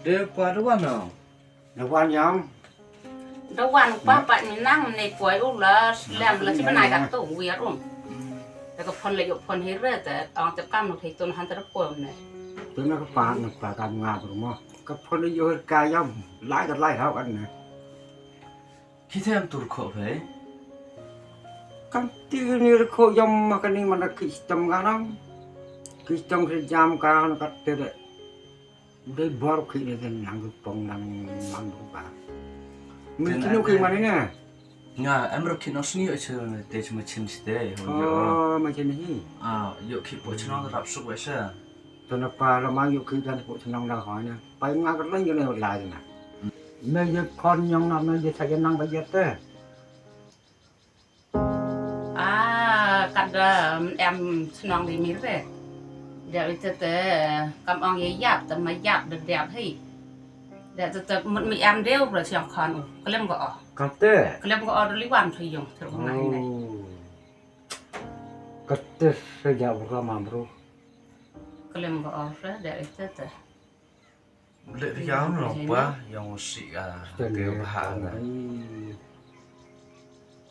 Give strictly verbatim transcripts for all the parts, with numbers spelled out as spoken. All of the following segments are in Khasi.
De pa da wan no. Da wan yam. Da wan pa pa ni nang ne poi u la lem la si banai ka tu wi arum. Da ka phone le yo phone hi re te ong te kam no thei tun han te poi ne. Tu na ka pa na pa kam nga bru mo. Ka phone yo ka yam lai ka lai hau an ne. Ki them tur kho phai. Kam ti ni re kho yam ma ka ni mana ki stem ganam. Ki stem re jam ka na ka te de. Dei bor khi ne den nang pong nang mang ba. Mi kinu khi mane ne. Nga em ro khi no sngi o che te chuma chin ste. Oh, ma chin hi. Ah, yo khi po chin no rap suk wa sha. To na pa la mang yo khi dan po chin nang da ha ne. Pai nga ka lang yo ne la na. Me ye khon nyong na me ye sa ye nang ba ye te. Ah, kat da em chnong di mir re. Dep ite te kam ong ye yap te ma yap de dep hi. Dep te te mut mi em deu re siang khan u. Klem ko o. Kate. Klem ko o de liwan thu yung thu ngai ne. Oh. Kate se ya bro ma bro. Klem ko o re dep ite te. Leh ri yam long pa yong si a ke bah na.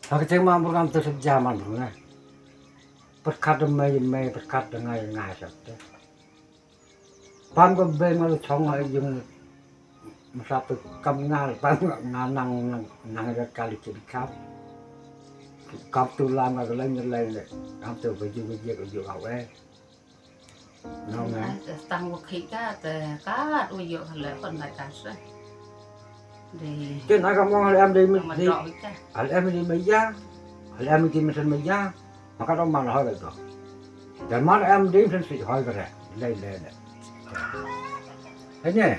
Ha ke cheng ma bur kam tu sep jaman bur na. Perkat de mai mai perkat de ngai ngai sep te. Pam ke be ma lu chong ai yung masa tu kam ngal pam ngal nang nang nang de kali ke dikam. Kam tu lam ka leng leng le kam tu baju baju baju kau eh. Nong eh. Tang wa khik ka te ka u yo le kon lai kan se. Di. Ken ai ka mong al em di mi di. Al em di mi ya. Al em di mi sen mi ya. Maka dong man hoi ko. Dan man em di sen si hoi ko re. Lei lei lei. Ene.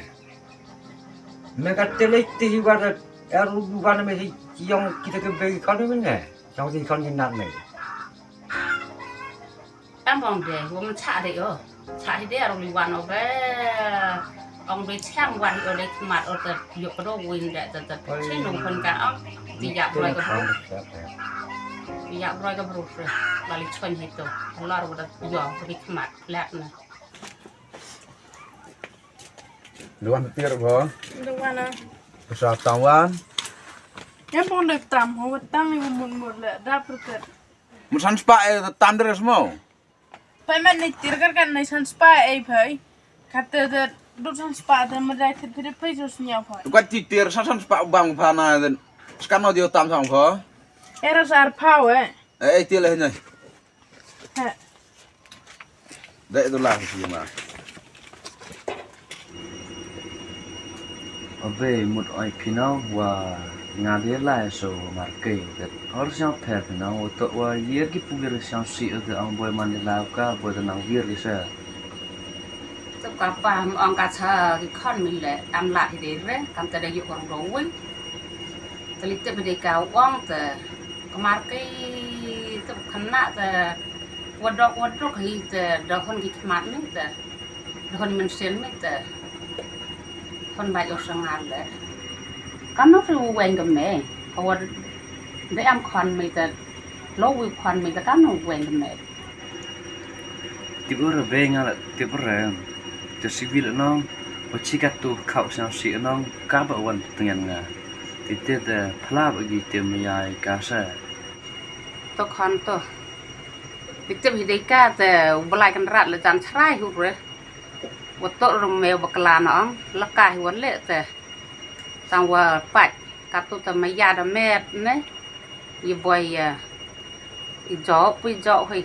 Me ka te lei ti hi wa da er u wa na me hi yong kita ke be kon mi ne. Yong ti kon ni nat me. Em bong de, wong cha de o. Cha hi de ro li wan o be. Ong be chang wan o le khmat o te yok do win de te te. Chin nong kon ka ong. Ti yak broi ka bro. Ti yak broi ka bro. Ba li chon hi to. Lor wa da yo ko di khmat lek na. Luan tir bo. Luan a. Sa tang wan. Em bong de tam ho tang ni mut mut le da perket. Mut san spah e tam dres mo. Pai man ni tir kar kan ni san spah e phai. Kate de du san spah de ma dai thit thit phai so snya phai. Ka ti tir san san spah bang pha na de. Skan no dio tam sang pho. Era sar phau e. E ti le ne. He. Dei tu lah si ma. Abe mut oi phi nong wa nga de lai so mar ke de hor siang pher phi nong wa to wa yer ki pugir siang si de ong boi man de lai ka boi de nang wir ki sa. To ka pa ong ka cha ki khon mi le am la hi de re kam ta de yu kong do win. Te li te bi de ka ong te. Kmar ki te khana te wadok wadok hi te da hon ki khmat ni te da hon men sen ni te hon bai o sangar le. Kam no ri u wen ka me ka wad de am khon mi te lo wi khon mi te kam no wen ka me. Tip ur be nga la tip ur em. Te sibil nong wa chi ka tu khau sang si nong ka ba wan tngen nga. Ti te te phla ba gi te maya ka sa. To khan to. Ti te hi dei ka te balai kan rat le jan chrai hu re. Wa to rum me wa kla na ong la ka hi wa le te. Tang wa pat ka tu te maya da met ne. Ye boi ya. I jok pi jok hoi.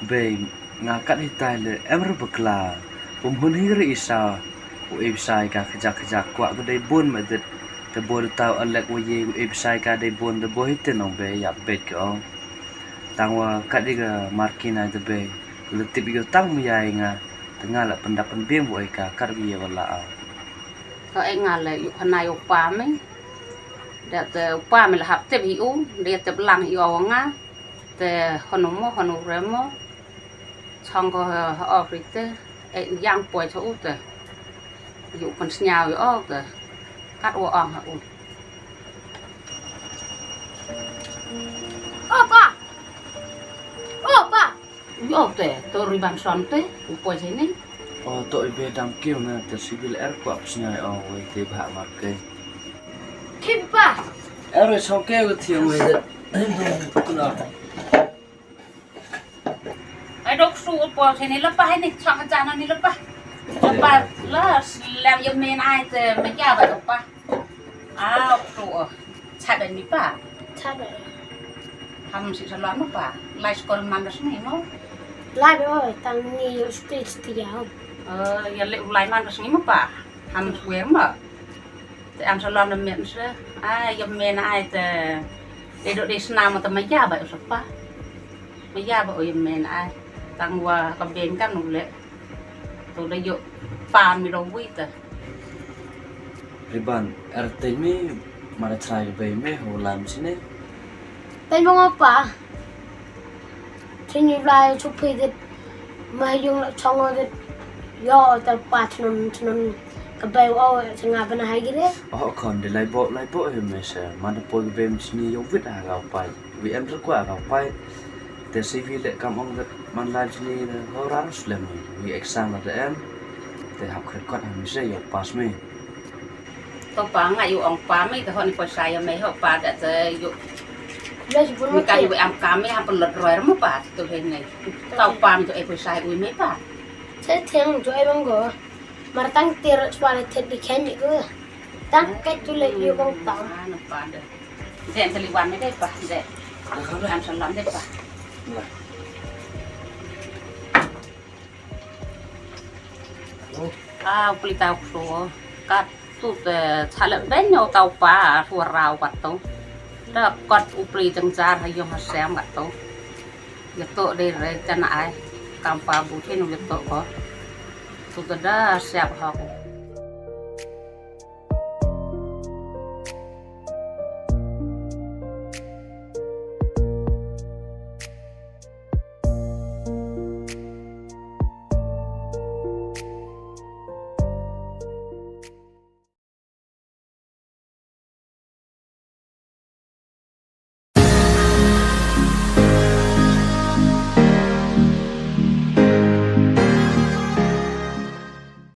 Bei nga kat hitai le em re bakla. Pum hun hi re isa. U ep sai ka kajak kajak kwak ka dei bun ma dit. Te bor tau alek wa ye u ep sai ka dei bun te bor hi te nong bei ya bet ka ong. Tang wa kat di ka markina te bei. Le tip yo tang ma ya nga. Te nga la pendak penbim wa ka kat wa ye wa la a. Ka e nga le yu khana yu pa me. Da te pa me la hap tep hi u, da tep lang hi u nga. Te honu mo, honu re mo. Chong ko ha of ri te. E yang poi cho u te. Yu pan snyau yu o te. Kat u ong ha u. O pa. O pa. Yu o te, to ri ban son te, u poi sini. O to ibe dam kiew na te sibil er kwah psnai o wei te bha mar ke. Kipa. Er song ke wei thiang wei de. Ai dong kuna. Ai dok su po sini lepa ini chang jana ni lepa. Lepa la lem ye men ai te ma ya ba lepa. Au tu o. Chat ni pa. Chat. Ham si salon mo pa. Lai skol man das ni mo. Lai be oi tang ni yo stage ti ya. Eh ya le lai man das ni mo pa. Ham swer mo. Te am salon na men se. Ai ya men ai te. Te do de snam te ma ya ba usapa. Ma ya ba o ya men ai. Tang wa ka ben kan u le. Tu da yo pa mi do wi te. Riban er te mi mara trai be me ho lam sine. Te mo pa. Te ni lai chu phi de ma yung la chong de. Yo ta pa chnum chnum ka be o te nga bana hai gire. O kon de lai bo lai bo he me se man po be mi sini yo wit ha ga pa. Wi em rkwa ga pa. Te si wi le kam ong de man lai sini de ho rar slem. Wi exam de em. Te hap kret kwat ha mi se yo pas me. To pa nga yu ong pa me te hon poisa ya me ho pa da te yu. Yes, bu mi ka yu am ka me ha pelot roer mo pa tu he ne. Tau pa mi to e poisa ui me pa. Te theng to e bang go. Mar tang ter chwa le thet di khen ni go. Tang ke tu le yu bang tang. Ah, no pa de. De te li wan me de pa de. Am salam de pa. Ah, pli tau kso. Kat tu te chalep ben yo tau pa suarau kat tu. Da kat u pli jengjar ha yong ha sem kat tu. Ya to de re chana ai. Kam pa bu thin ya to ko. Tu te da siap ha ko